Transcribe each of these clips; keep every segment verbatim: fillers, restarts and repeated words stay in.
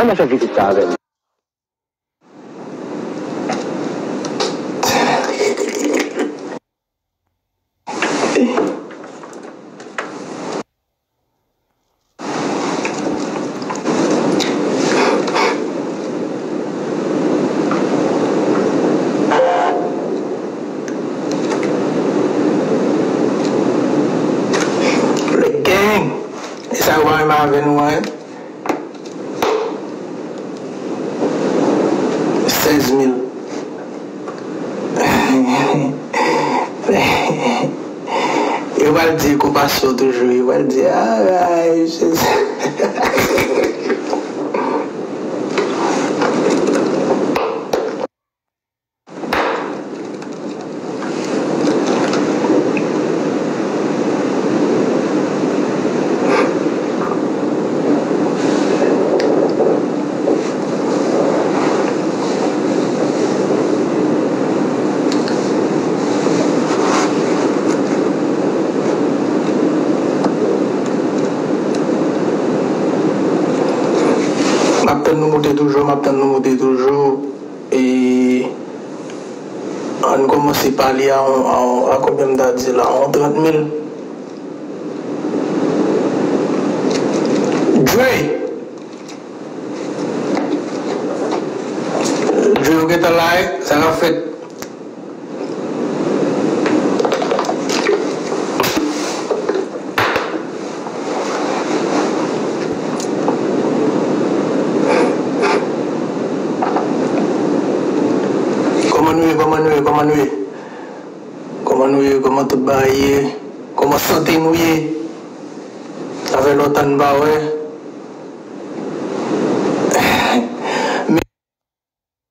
Ann al fè vizit sa avè m. Le gang! E sa yo pa menm avè nou an, wi. Sèz mil. Yo pral di konpasyon toujou, yo pral di, ay, Jezi. M ap tann nou moute toujou, m ap tann nou moute toujou. E ann kòmanse pale a, a, a konbyen m ta di la, yon trant mil. Dre! Dre, ou gentan la, wi? Sa k ap fèt? Kòman nou ye, kòman nou ye, kòman nou ye? Kòman nou ye, kòman tout bagay ye? Kòman sante nou ye? Sa fè lontan n pa wè.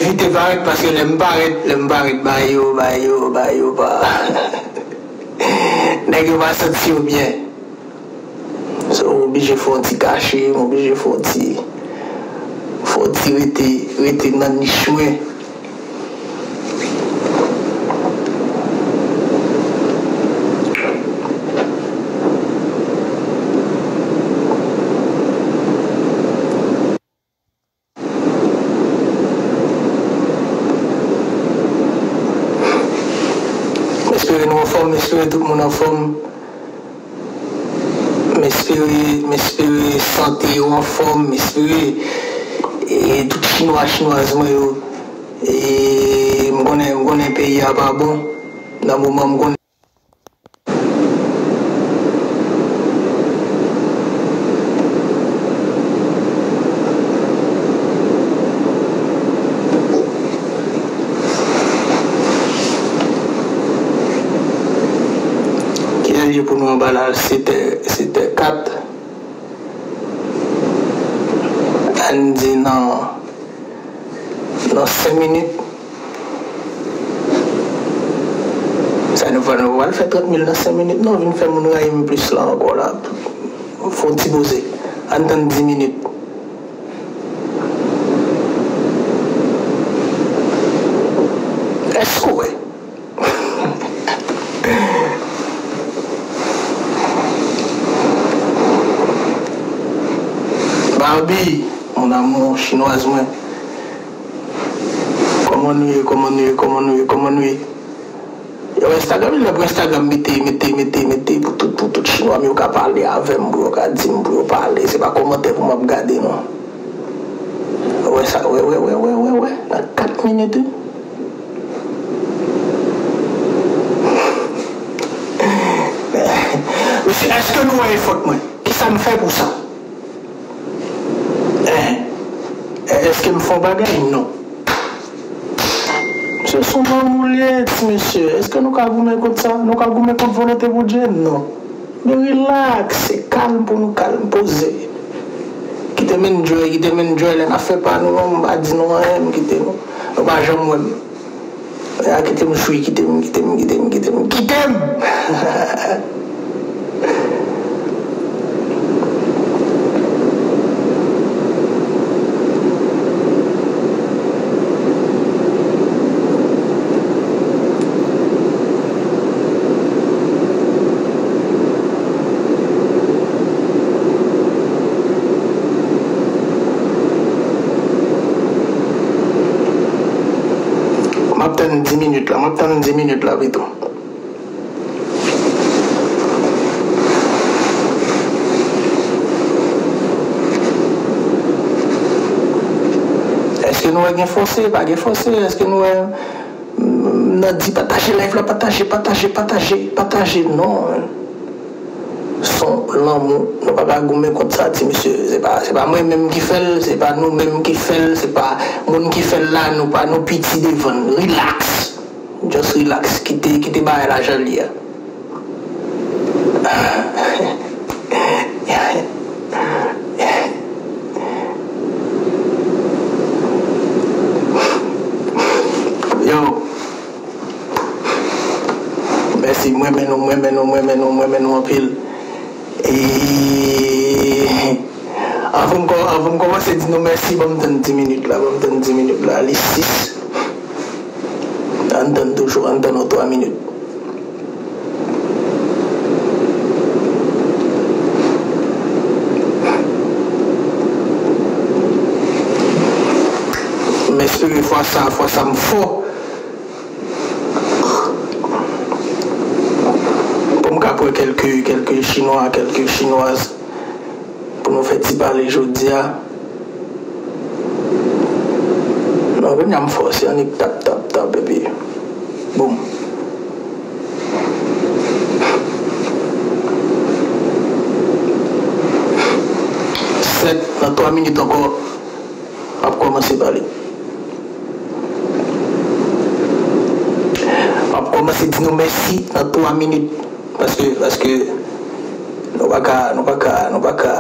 Evite parèt, paske lè m parèt, lè m parèt, bagay yo, bagay yo, bagay yo pa. Nèg yo pa santi yo byen. So, m oblije fè yon ti kache, m oblije fè yon ti, fè yon ti rete, rete nan nich mwen. M espere nou anfòm, m espere tout moun anfòm. M espere, m espere sante yo anfòm, m espere, e, tout chinwa, chinwaz mwen yo, e, m konnen, m konnen peyi a pa bon, nan moman m konnen. Kilè l ye pou nou anba la? Setè, setè kat. Ann di nan, nan senk minit. Sa nou fè, nou pral fè trant mil nan senk minit. Non, vin fè moun rayi m plis la ankò la. Fè yon ti poze. Ann tann dis minit. Èske w wè? Barbie, mon amour, chinwaz mwen. Kòman nou ye, kòman nou ye, kòman nou ye, kòman nou ye? Yo, Instagram, lè pou Instagram mete, mete, mete, mete pou tout, pou tout chinwa m yo ka pale avè m, pou yo ka di m, pou yo pale. Se pa kòmantè pou m ap gade, non. Wè sa, wè, wè, wè, wè, wè, wè. Nan kat minit, wi. Mesye, èske nou wè efò mwen? Kisa m fè pou sa? Èske m fè yon bagay? Non. Se sou nanm ou l ye, ti mesye. Èske nou ka goumen kont sa? Nou ka goumen kont volonte Bondye? Non. Men rilaks, se kalm pou nou kalm, poze. Kite m enjoy, kite m enjoy lè n ap fè pa nou an, m pa di nou anyen, m kite nou. Nou pa janm wè m. Ya, kite m jwi, kite m, kite m, kite m, kite m, kite m! di minit la, m ap tann di minit la pito. Èske nou wè gen fòse? Pa gen fòse. Èske nou wè, mm, nan di pataje live la, pataje, pataje, pataje, pataje? Non. Se yon lanmou. Nou pa ka goumen kont sa, ti mesye. Se pa, se pa mwen menm ki fè l, se pa nou menm ki fè l, se pa moun ki fè l la, nou pa nou piti devan l. Relax. Just relax. Kite, kite bagay la jan l ye a. Yo. Mèsi, mwen renmen nou, mwen renmen nou, mwen renmen nou, mwen renmen nou anpil. E anvan m kò-, anvan m kòmanse di nou mèsi, ban m tann di minit la, ban m tann di minit la, li sis. Ann tann toujou, ann tann yon twa minit. M espere fwa sa, fwa sa m fò. Pou m ka pran kèlke, kèlke chinwa, kèlke chinwaz pou nou fè ti pale jodi a. Non, kounye a m fòse annik tap, tap, tap, epi boum. Sèt, nan twa minit ankò, m ap kòmanse pale. M ap kòmanse di nou mèsi nan twa minit. Paske, paske nou pa ka, nou pa ka, nou pa ka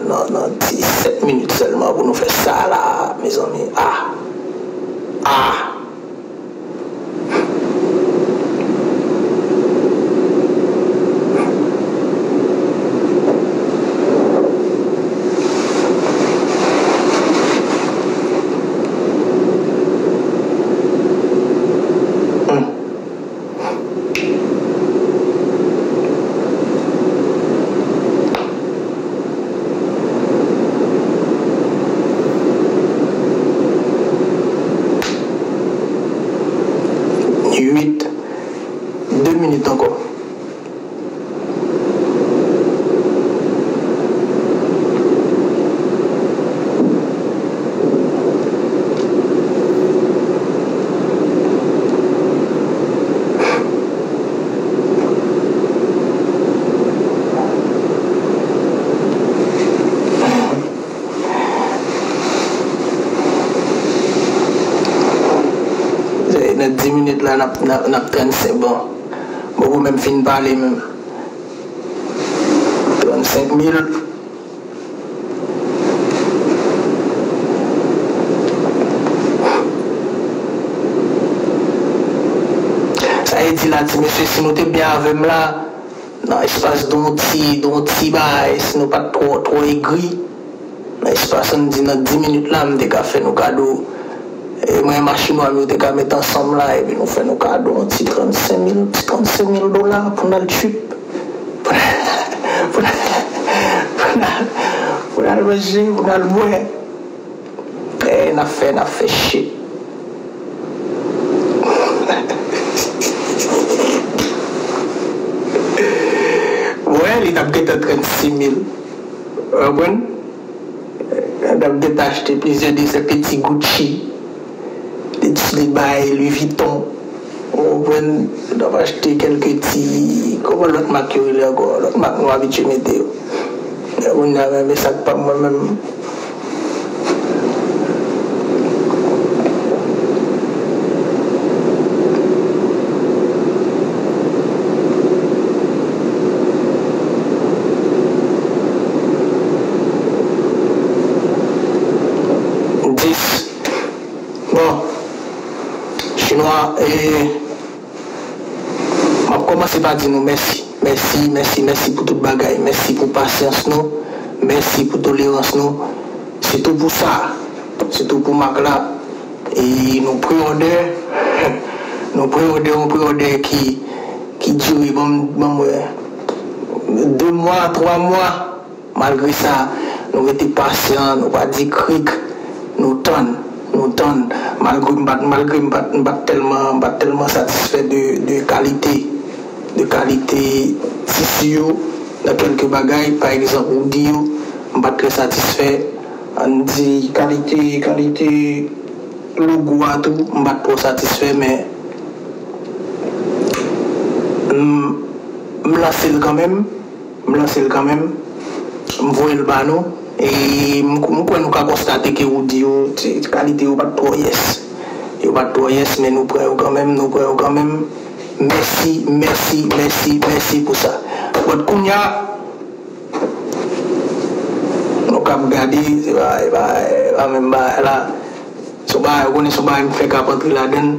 nan, nan disèt minit sèlman pou nou fè sa la, mezanmi. Ah! Ah! Uit, de minit ankò. Nan di minit la, n ap, n ap, n ap trannsenk, bon. M poko menm fin pale menm. Trannsenk mil. Sa vle di la, ti mesye, si nou te byen avè m la, nan espas de yon ti, de yon ti bagay, si nou pa t twò, twò egri, nan espas, ann di, nan di minit la, m te ka fè nou kado. E mwen, machinwa m yo te ka met ansanm la, epi nou fè nou kado yon ti trannsenk mil, ti trannsenk mil dola pou n al trip. Pou n al, pou n al, pou n al manje, pou n al bwè. E n ap fè, n ap fè shit. Wè, li t ap gentan trannsis mil. Ou konprann? N ap gentan achte plizyè de sèke ti Gucci, de ti bagay Louis Vuitton. Ou konprann? N ap achte kèlke ti, kòman lòt mak yo rele ankò? Lòt mak nou abitye mete yo. Men kounye a, men, men sa k pa m mwen menm. Dis. Bon. Chinwa, e, m ap kòmanse pa di nou mèsi. Mèsi, mèsi, mèsi pou tout bagay. Mèsi pou pasyans nou. Mèsi pou tolerans nou. Sitou pou sa. Sitou pou mak la. E nou pre-order. Nou pre-order, yon pre-order ki, ki dire, ban m, ban m wè, de mwa, twa mwa. Malgre sa, nou rete pasyan, nou pa di krik, nou tann, nou tann, malgre m pa t, malgre m pa t, m pa t tèlman, m pa t tèlman satisfè de, de kalite, de kalite tisi yo nan kèlke bagay, pa egzanp, woudi yo, m pa t trè satisfè, ann di kalite, kalite logo a tou, m pa t twò satisfè, men m, m lanse l kanmenm. M lanse l kanmenm. M voye l ba nou. E m, m kwè nou ka konstate ke woudi yo, ti, kalite yo pa t twò yès. Yo pa t twò yès, men nou pran yo kanmenm, nou pran yo kanmenm. Mèsi, mèsi, mèsi, mèsi pou sa. But kounye a, nou kab gade, se pa, se pa, se pa menm bagay la. Se yon bagay, ou konnen se yon bagay m fèk ap antre ladan l.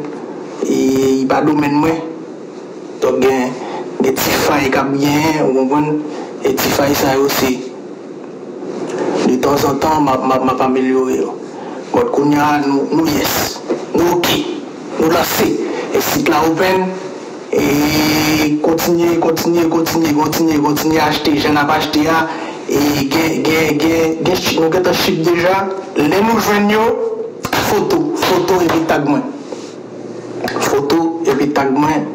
E, e pa domèn mwen. Donk gen, gen ti fay k ap genyen, ou konprann? E ti fay sa yo se, detanzantan, m ap, m ap, m ap amelyore yo. But kounye a, nou, nou yès. Nou oke. Nou lanse. E sit la open. E kontinye, kontinye, kontinye, kontinye, kontinye achte jan n ap achte a. E gen, gen, gen, gen, nou gentan ship deja. Lè nou jwenn yo, foto, foto epi tag mwen. Foto epi tag mwen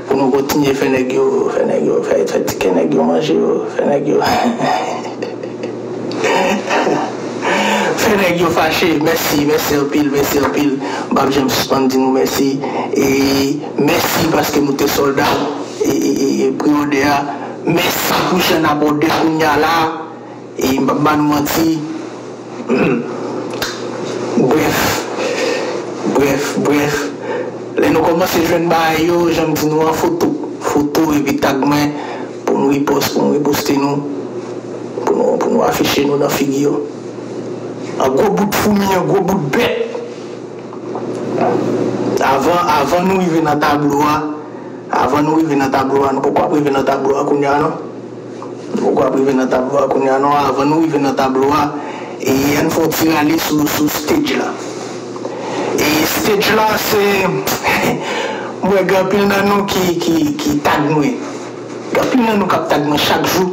pou nou kontinye fè nèg yo, fè nèg yo, fè, fè tikè nèg yo manje yo, fè nèg yo, fè nèg yo fache. Mèsi, mèsi anpil, mèsi anpil. M p ap janm sispann di nou mèsi. E mèsi paske nou te sold out e, e, e, e pre-order a. Mèsi pou jan n ap order kounye a la. E m p ap ba nou manti. Brèf. Brèf, brèf. Lè nou kòmanse jwenn bagay yo, jan m di nou an, foto. Foto epi tag mwen pou m repost, pou m reposte nou. Pou nou, pou nou afiche nou nan figi yo. An gwo bout foumi, an gwo bout bèt. Avan, avan nou rive nan tablo a, avan nou rive nan tablo a, nou poko ap rive nan tablo a kounye a non. Nou poko ap rive nan tablo a kounye a non. Avan nou rive nan tablo a, e ann fè yon ti rale sou, sou stage la. E stage la, se, m wè gen anpil nan nou ki, ki, ki tag mwen. Gen anpil nan nou k ap tag mwen chak jou.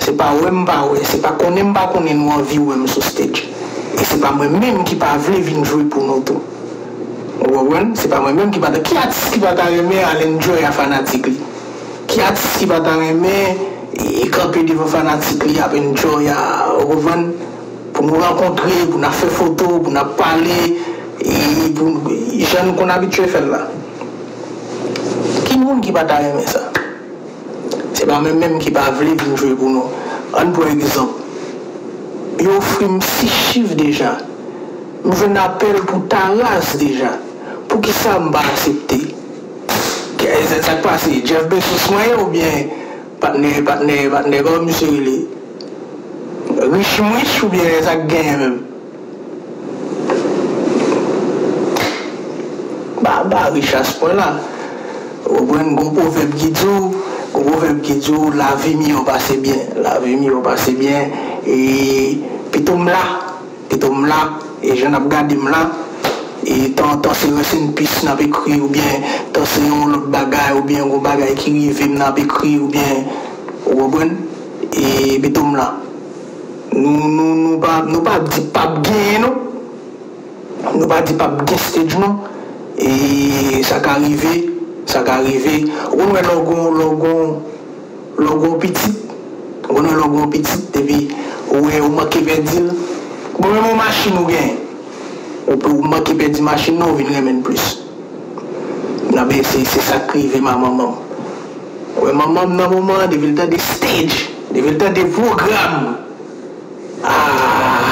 Se pa wè m pa wè, se pa konnen m pa konnen nou anvi wè m sou stage. E se pa mwen menm ki pa vle vin jwe pou nou tou. Ou konprann? Se pa mwen menm ki pa ta, ki atis ki pa ta renmen al enjoy a fanatik li? Ki atis ki pa ta renmen e, e kanpe devan fanatik li ap enjoy a, ou konprann? Pou nou rankontre, pou n ap fè foto, pou n ap pale, e pou, jan nou konn abitye fè l la. Ki moun ki pa ta renmen sa? Se pa mwen menm ki pa vle vin jwe pou nou. Ann pran egzanp. Yo ofri m sis chif deja. M jwenn apèl pou Taras deja. Poukisa m pa aksepte? Kè, sa, sa k pase? Jeff Bezos mwen ye oubyen patnè, patnè, patnè, kòman misye rele? Rich m rich oubyen sa k genyen menm? M pa, m pa rich a se pwen la. Ou konprann, gon pwovèb ki di w, gon pwovèb ki di w, lavi miyò pase byen. Lavi miyò pase byen. E pito m la, pito m la, e jan n ap gade m la, e tan, tan se rest in peace n ap ekri, oubyen tan se yon lòt bagay, oubyen gon bagay ki rive m n ap ekri, oubyen, ou konprann? E pito m la. Nou, nou, nou pa, nou pa di p ap genyen, non. Nou pa di p ap gen stage, non. E sa ka rive, sa ka rive. Ou konn wè lè w gon, lè w gon, lè w gon pitit. Ou konn wè lè w gon pitit, epi ou wè ou manke pèdi l. Bon, menm yon machin ou genyen. Ou pe, ou manke pèdi machin nan, ou vin renmen l plis. Nan, men se, se sa k rive ma manman m. Ou wè manman m nan moman an, depi l tande stage, depi l tande pwogram, Ah,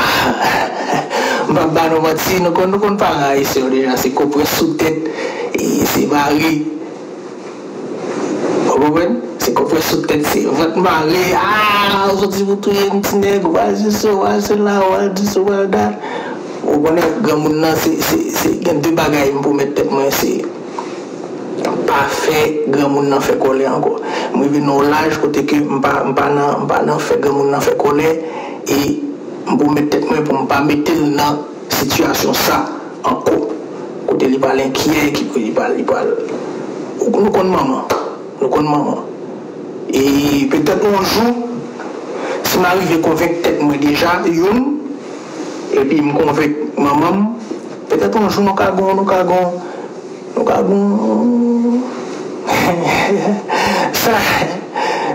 m p ap ba nou manti, nou konn, nou konn paran ayisyen yo deja, se konprès sou tèt, e se mare. Ou konprann? Se konprès sou tèt, se vant mare, ah, ou soti pou touye yon ti nèg, ou pral di so, ou pral sela, ou pral di so, ou pral dat. Ou konnen granmoun nan, se, se, se, gen de bagay m pwomèt tèt mwen, se pa fè granmoun nan fè kòlè ankò. M rive nan yon laj kote ke m pa, m pa nan, m pa nan fè granmoun nan fè kòlè, e m pwomèt tèt mwen pou m pa mete l nan sitiyasyon sa ankò. Kote li pral enkyè, ki, li pral, li pral, nou konn manman, nou konn manman. E petèt yon jou, si m arive konvenk tèt mwen deja, youn, epi m konvenk manman m, Petèt yon jou nou ka gon, nou ka gon, nou ka gon, sa,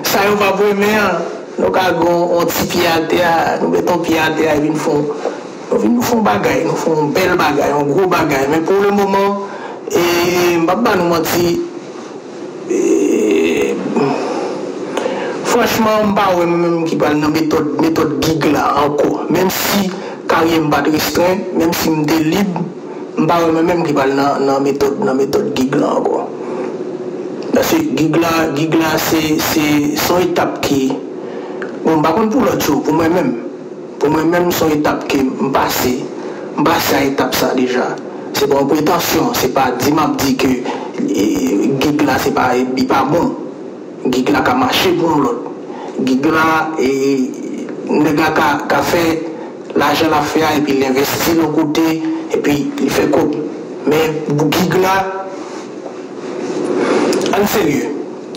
sa yo p ap renmen an. Nou ka gon yon ti pye atè a, nou met yon pye atè a, epi nou fè yon, nou vin nou fè yon bagay, nou fè yon bèl bagay, yon gwo bagay. Men pou le moman, e, m p ap ba nou manti, E, franchman, m pa wè mwen menm ki pral nan metòd, metòd gig la ankò. Menm si karyè m pa t restren, menm si m te lib, m pa wè mwen menm ki pral nan, nan metòd, nan metòd gig la ankò. Paske gig la, gig la se, se, se yon etap ki, bon, m pa konn pou lòt yo, pou mwen menm. Pou mwen menm, se yon etap ke m pase. M pase a etap sa deja. Se pa yon pretansyon, se pa di m ap di ke, e, gig la se pa, li pa bon. Gig la ka mache pou yon lòt. Gig la, e, nèg la ka, ka fè lajan l ap fè a, epi l envesti l yon kote, epi li fè kòb. Men, gig la, ann serye,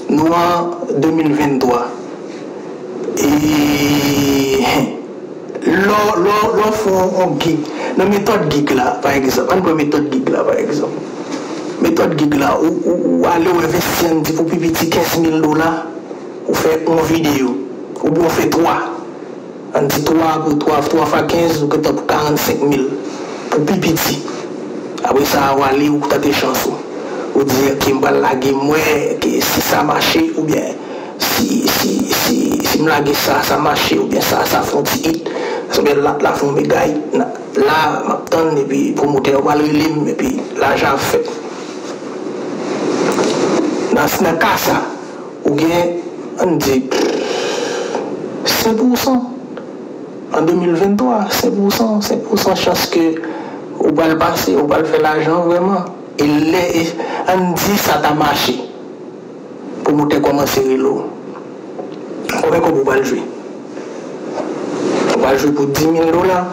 nou an de mil venntwa. E, lè w, lè w, lè w fè yon gig, nan metòd gig la, pa egzanp, ann pran metòd gig la, pa egzanp. Metòd gig la, ou, ou, ou ale, ou envesti, ann di pou pi piti kenz mil dola, ou fè yon videyo, oubyen ou fè twa. Ann di twa pou twa, twa fwa kenz, ou gentan pou karannsenk mil pou pi piti. Apre sa, ou ale, ou tante chans ou. Ou di, "Ok, m pral lage, m wè ke si sa mache, oubyen si, si, si, si m lage sa, sa mache, oubyen sa, sa fè yon ti hit." Sa vle di la, la fè yon mega hit. La, m ap tann, epi pwomotè yo pral rele m, epi lajan ap fèt. Nan, nan ka sa, ou gen, ann di, senk pousan. An de mil venntwa, senk pousan, senk pousan chans ke ou pral pase, ou pral fè lajan vrèman. E lè, e, ann di sa ta mache. Pwomotè kòmanse rele w. Konbyen kòb ou pral jwe? Ou pral jwe pou dis mil dola.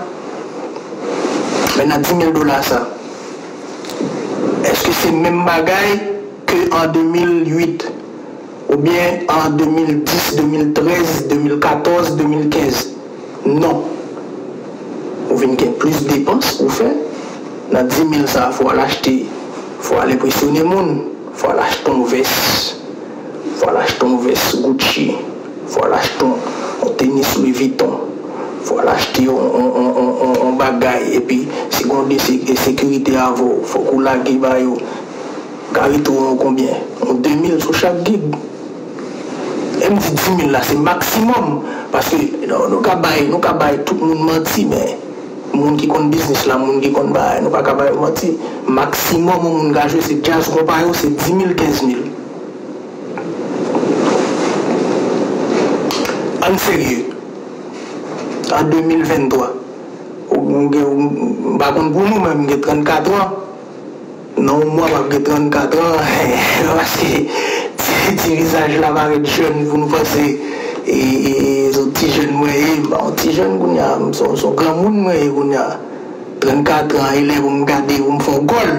Men nan dis mil dola sa, èske se menm bagay ke an de mil uit? Oubyen an de mil dis, de mil trèz, de mil katòz, de mil kenz? Non. Ou vin gen plis depans pou fè. Nan dis mil sa, fò w al achte, fò w al enpresyone moun, fò w al achte yon vès, fò w al achte yon vès Gucci, fò w al achte yon, yon tenis Louis Vuitton, fò w al achte yon, yon, yon, yon, yon, yon bagay, epi si gen de se-, sekirite avè w, fòk ou lage ba yo. Ka rete yon konbyen? Yon de mil sou chak gig. E m di dis mil la, se maksimòm. Paske nou, nou ka bay, nou ka bay tout moun manti, men moun ki konn biznis la, moun ki konn bagay, nou pa ka bay yo manti. Maksimòm yon moun ka jwe, se djaz konpa yo, se dis mil, kenz mil. Ann serye. An de mil venntwa. Ou, ou gen, ou, m pa konn pou nou, men m gen trannkat an. Nan yon mwa, m ap gen trannkat an, paske ti, ti vizaj la parèt jèn pou nou panse, e, e, e, se yon ti jèn mwen ye, m pa yon ti jèn kounye a, m se yon, se yon granmoun mwen ye kounye a. Trannkat an, e lè pou m gade, pou m fè yon gòl.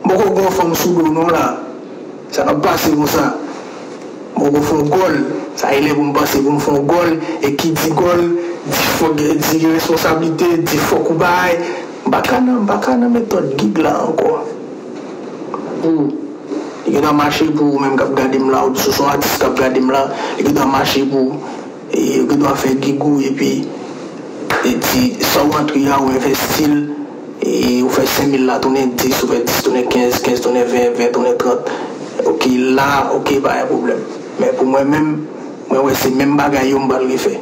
M poko gen yon fanm sou do non la. Sa k ap pase konsa? Bon, pou fè yon gòl, sa e lè pou m panse pou m fè yon gòl, e ki di gòl, di fòk, di responsablite, di fòk ou bay. M pa ka nan, m pa ka nan metòd gig la ankò. Pou, li gentan mache pou ou menm k ap gade m la, ou di si w se yon atis k ap gade m la, li gentan mache pou ou. E, ou gendwa fè gig ou, epi, e, ti, sa w antre a, ou envesti l, e, ou fè senk mil la tounen dis, ou fè dis tounen kenz, kenz tounen ven, ven tounen trant. Ok, la, ok, pa gen pwoblèm. Men pou mwen menm, mwen wè se menm bagay yo m pral refè.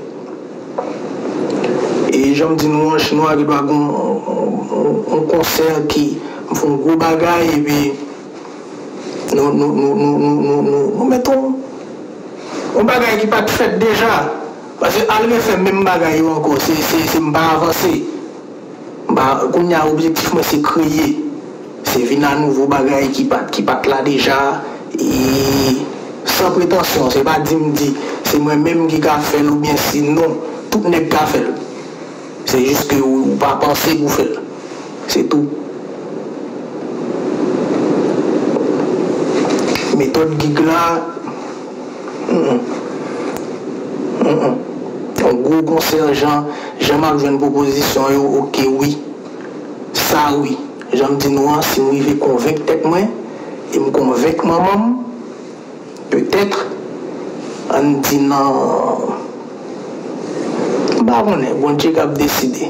E jan m di nou an, chinwa gendwa gen yon, yon, yon, yon konsè ki, m fè yon gwo bagay, epi, Nou, nou, nou met yon, yon bagay ki pa t fèt deja. Paske al refè menm bagay yo ankò, se, se, se m pa avanse. M pa, kounye a, objektif mwen, se kreye. Se vin a nouvo bagay ki pa t, ki pa t la deja. E san pretansyon, se pa di m di, se mwen menm ki ka fè l oubyen si non, tout nèg ka fè l. Se jis ke ou, ou pa panse pou fè l. Se tou. Metòd gig la, mm, mm, mm. Yon gwo konsè, jan, jan m ap jwenn pwopozisyon yo, ok, wi. Sa Ah wi, jan m di nou an, si m rive konvenk tèt mwen, e m konvenk manman m, petèt, ann di nan, m pa konnen, Bondye k ap deside.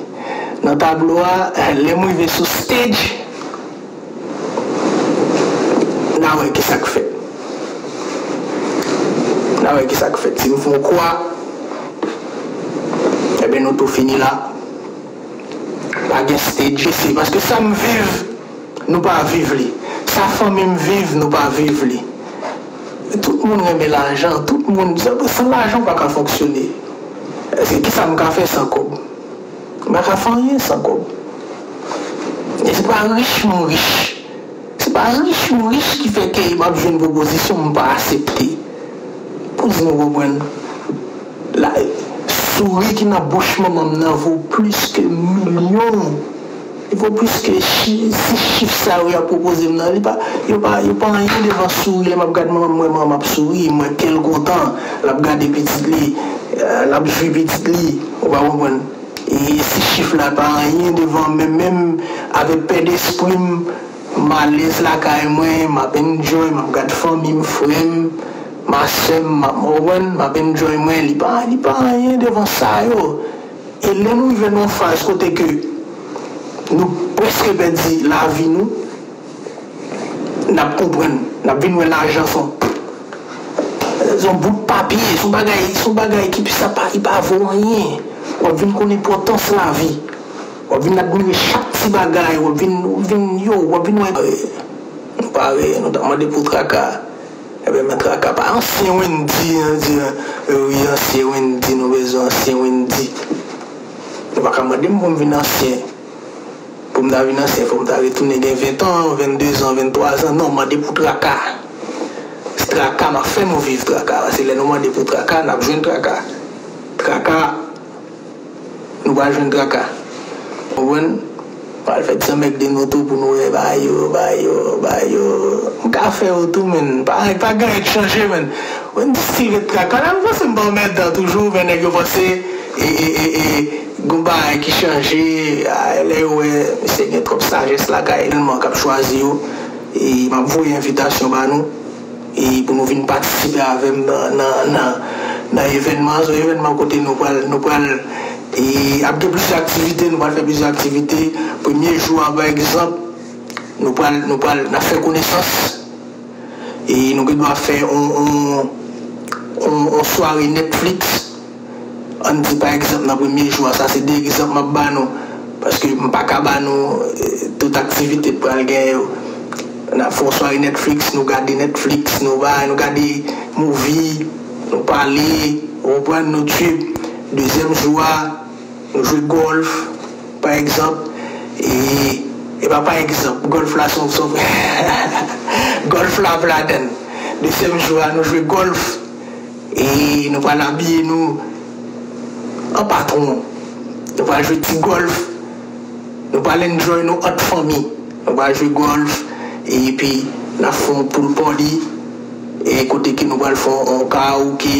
Nan tablo a, lè m rive sou stage, n a wè ki sa k fèt. N a wè ki sa k fèt. Si m fè yon kwa, ebyen nou tou fini la. Pa gen stage isit. Paske sa m viv, nou pa viv li. Sa fanmi m viv, nou pa viv li. Tout moun renmen lajan, tout moun, san, san lajan w pa ka fonksyone. Èske kisa m ka fè san kòb? M pa ka fè anyen san kòb. E se pa rich m rich. Se pa rich m rich ki fè ke m ap jwenn pwopozisyon m pa aksepte. Pou di nou konprann. La, souri ki nan bouch manman m nan vo plis ke milyon. Li vo plis ke chi-, si chif sa yo y ap pwopoze m nan. Li pa, yo pa, yo pa anyen devan souri. Lè m ap gad manman m, m wè manman m ap souri, m wè kè l kontan, l ap gade pitit li, eh, l ap jwi pitit li. Ou pa konprann? E si chif la pa anyen devan, men menm avèk pè despri m, m alèz lakay mwen, m ap enjoy, m ap gad fanmi m, frè m, ma sè m, m ap, w konprann, m ap enjoy mwen, li pa, li pa anyen devan sa yo. E lè nou rive nan yon faz kote ke nou prèske pèdi lavi nou, n ap konprann, n ap vin wè lajan se yon, se yon bout papye, se yon bagay, se yon bagay ki sa pa, li pa vo anyen. W ap vin konn enpòtans lavi. W ap vin admire chak ti bagay, w ap vin, w ap vin, yo, w ap vin wè. Nou pare, nou t ap mande pou traka. Ebyen, men traka pa ansyen Wendy, an di, wi, ansyen Wendy, nou bezwen ansyen Wendy. Nou pa ka mande m pou m vin ansyen. Pou m ta vin ansyen, fò m ta retounen gen ven tan, venndezan, venntwazan. Non, mande pou traka. Se traka m ap fè nou viv traka. Paske lè nou mande pou traka, n ap jwenn traka. Traka, nou pral jwenn traka. Konprann? Pral fè ti anmègde nou tou pou nou wè ba yo, ba yo, ba yo. M ka fè yo tou, men pa, pa gen anyen k chanje, men. Wendy still ret traka. La, m panse m pa anmèdan toujou, men nèg yo panse, e, e, e, e, gon bagay ki chanje, a, lè yo wè misye gen twòp sajès lakay li, tèlman k ap chwazi yo, e m ap voye envitasyon ba nou, e pou nou vin patisipe avè m nan, nan, nan, nan evènman an. Se yon evènman kote nou pral, nou pral, e ap gen plizyè aktivite, nou pral fè plizyè aktivite. Premye jou a, pa egzanp, nou pral, nou pral, n ap fè konesans. E nou gen dwa fè on, on, on, on sware Netflix. Ann di, pa egzanp, nan premye jou a, sa se de egzanp m ap ba nou. Paske m pa ka ba nou, eh, tout aktivite k pral genyen yo. N ap fè on sware Netflix, nou gade Netflix, nou bay, nou gade movie, nou pale, ou konprann, nou trip. Dezyèm jou a, nou jwe gòlf, pa egzanp, e, e pa pa egzanp, gòlf la se yon, se yon, gòlf la ap ladann. Dezyèm jou a, nou jwe gòlf, e nou pral abiye nou an patwon. Nou pral jwe ti gòlf, nou pral enjoy nou ant fanmi. Nou pral jwe gòlf, epi n ap fè yon pool party, e kote ke nou pral fè yon karaoke.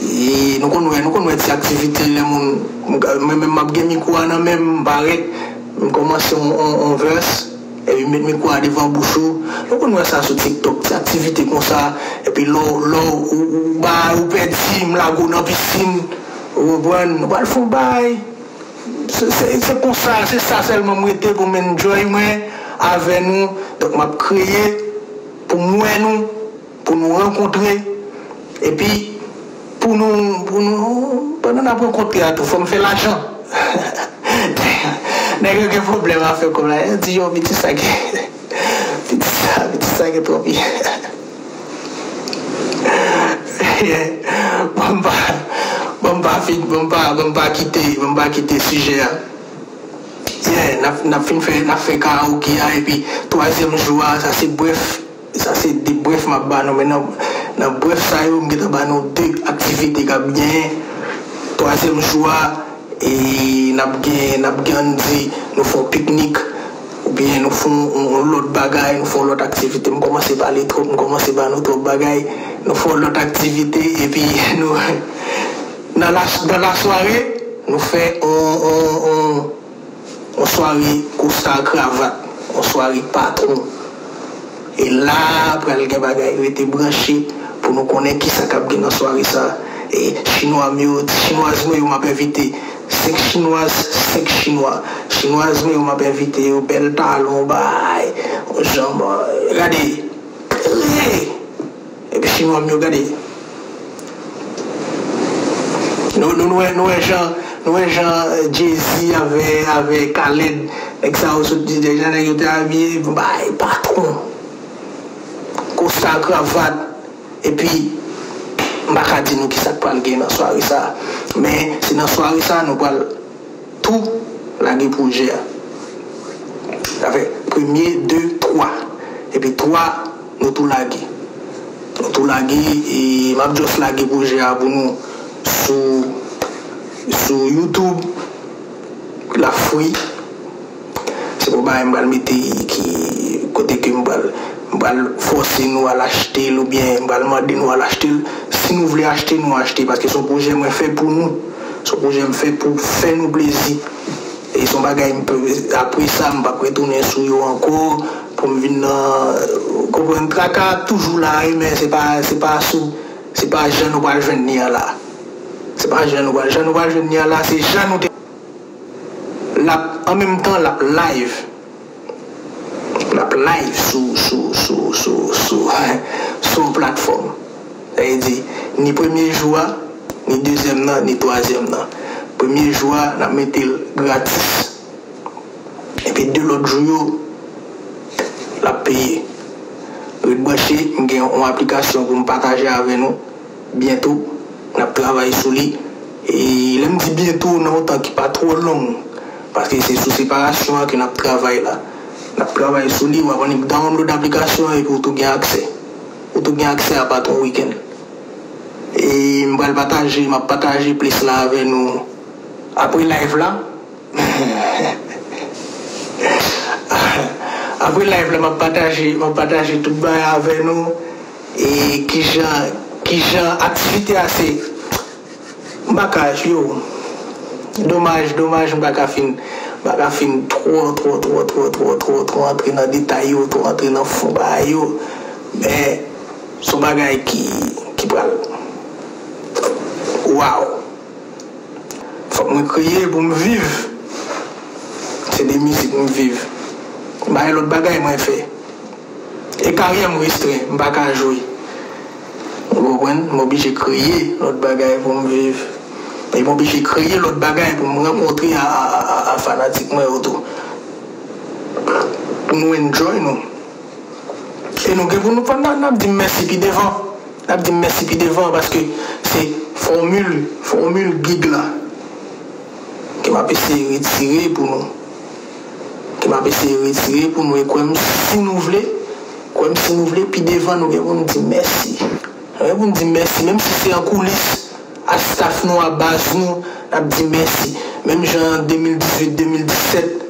E nou konn wè, nou konn wè ti aktivite lè moun, mwen menm m ap gen mikwo a nan men m, m parèt, m kòmanse yon, yon, yon verse, epi m met mikwo a devan bouch ou. Nou konn wè sa sou TikTok, ti aktivite konsa, epi lè w, lè w, ou, ou ba, ou pèdi, m lage w nan pisin, ou konprann, nou pral fè yon bagay. Se, se, se konsa, se sa sèlman m rete pou m enjoy mwen avè nou. Donk, m ap kreye pou m wè nou, pou nou rankontre. Epi, pou nou, pou nou, pandan n ap rankontre a tou, fò m fè lajan. Nèg yo gen pwoblèm afè kòb la. Yo di, yo, pitit sa gen, pitit sa, pitit sa gen twòp. Yeah. Ban m pa, ban m pa fin, ban m pa, ban m pa kite, ban m pa kite sijè a. Yeah, n ap, n ap fin fè, n ap fè karaoke a, epi twazyèm jou a, sa se brèf, sa se de brèf m ap ba nou, men nan, nan brèf sa yo, m gentan ba nou de aktivite k ap genyen. Twazyèm jou a, e n ap gen, n ap gen, ann di, nou fè yon piknik, oubyen nou fè yon, yon, yon lòt bagay, nou fè yon lòt aktivite. M kòmanse pale twòp, m kòmanse ba nou twòp bagay. Nou fè yon lòt aktivite, epi nou, nan la, nan lasware, nou fè yon, yon, yon, Yon sware kosta kravat, yon sware patwon. E la, pral gen bagay, rete branche pou nou konnen kisa k ap gen nan sware sa. E chinwa m yo, ti chinwaz mwen yo m ap envite. Senk chinwaz, senk chinwa. Chinwaz mwen yo m ap envite yo, bèl talon, bay, yon janm, gade. Hey! Epi chinwa m yo, gade. Nou, nou, nou wè, nou wè jan, nou wè jan, eh, Jay-Z avè, avè Khaled, nèg sa yo sot di, jan nèg yo te abiye, bay, patwon. Kosta, kravat. Epi, m pa ka di nou kisa k pral gen nan sware sa. Men, se nan sware sa nou pral tou lage pwojè a. Sa fè premye, de, twa. Epi twa, nou tou lage. Nou tou lage, e m ap just lage pwojè a pou nou sou, sou YouTube. L ap free. Se pa bagay m pral mete ki kote ke m pral, m pral fòse nou al achte l oubyen m pral mande nou al achte l. Si nou vle achte, nou achte, paske se yon pwojè mwen fè pou nou. Se yon pwojè m fè pou fè nou plezi. E se yon bagay m pe, apre sa, m p ap retounen sou yo ankò pou m vin nan, ou konprann, traka ap toujou la, wi, men se pa, se pa sou, se pa jan nou pral jwenn li an la. Se pa jan nou pral, jan nou pral jwenn li an la, se jan nou te L ap, an menm tan, l ap live. L ap live sou, sou, sou, sou, sou, sou platfòm. Sa vle di, ni premye jou a, ni dezyèm nan, ni twazyèm nan. Premye jou a, n ap mete l gratis. Epi de lòt jou yo, l ap peye. Ret branche, m gen yon aplikasyon pou m pataje avè nou. Byento, n ap travay sou li. E lè m di byento, nan yon tan ki pa twò long, paske se sou separasyon an ke n ap travay la. N ap travay sou li, w ap annik download aplikasyon an epi w tou gen aksè. Ou tou gen aksè a pa t yon wikenn. E m pral pataje, m ap pataje plis la avè nou apre live la. Apre live la, m ap pataje, m ap pataje tout bagay avè nou. E kijan, kijan aktivite a se, m pa ka, yo. Domaj, domaj, m pa ka fin, m pa ka fin twò, twò, twò antre nan detay yo, twò antre nan fon bagay yo. Men, se yon bagay ki, ki pral, waw! Fòk mwen kreye pou m viv. Se de mizik m viv. M pa gen lòt bagay mwen fè. E karyè m restren, m pa ka jwe. Ou konprann? M oblije kreye lòt bagay pou m viv. E m oblije kreye lòt bagay pou m rankontre a, a, a, a, a fanatik mwen yo tou. Pou nou enjoy nou. E nou gen pou nou, n ap, n ap di m mèsi pi devan. N ap di m mèsi pi devan paske se fòmil, fòmil gig la ke m ap eseye retire pou nou. Ke m ap eseye retire pou nou. E kwè m, si nou vle, kwè m, si nou vle, pi devan nou gen pou n di mèsi. Nou gen pou n di mèsi, menm si se an koulis, a staff nou, a baz nou, n ap di mèsi. Menm jan de mil dizuit, de mil disèt,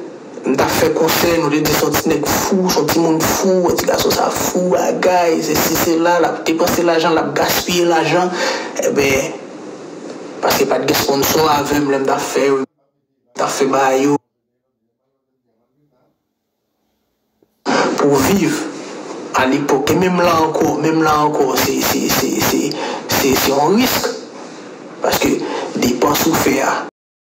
m t ap fè konsè, nou te di se yon ti nèg fou, se yon timoun fou, ti gason sa fou, bagay, sesi, sela, l ap depanse lajan, l ap gaspiye lajan. Enben, paske pa t gen sponsò avè m lè m t ap fè yo, m t ap fè bagay yo pou viv alepòk. E menm la ankò, menm la ankò, se, se, se, se, se, se yon risk. Paske depans ou fè a,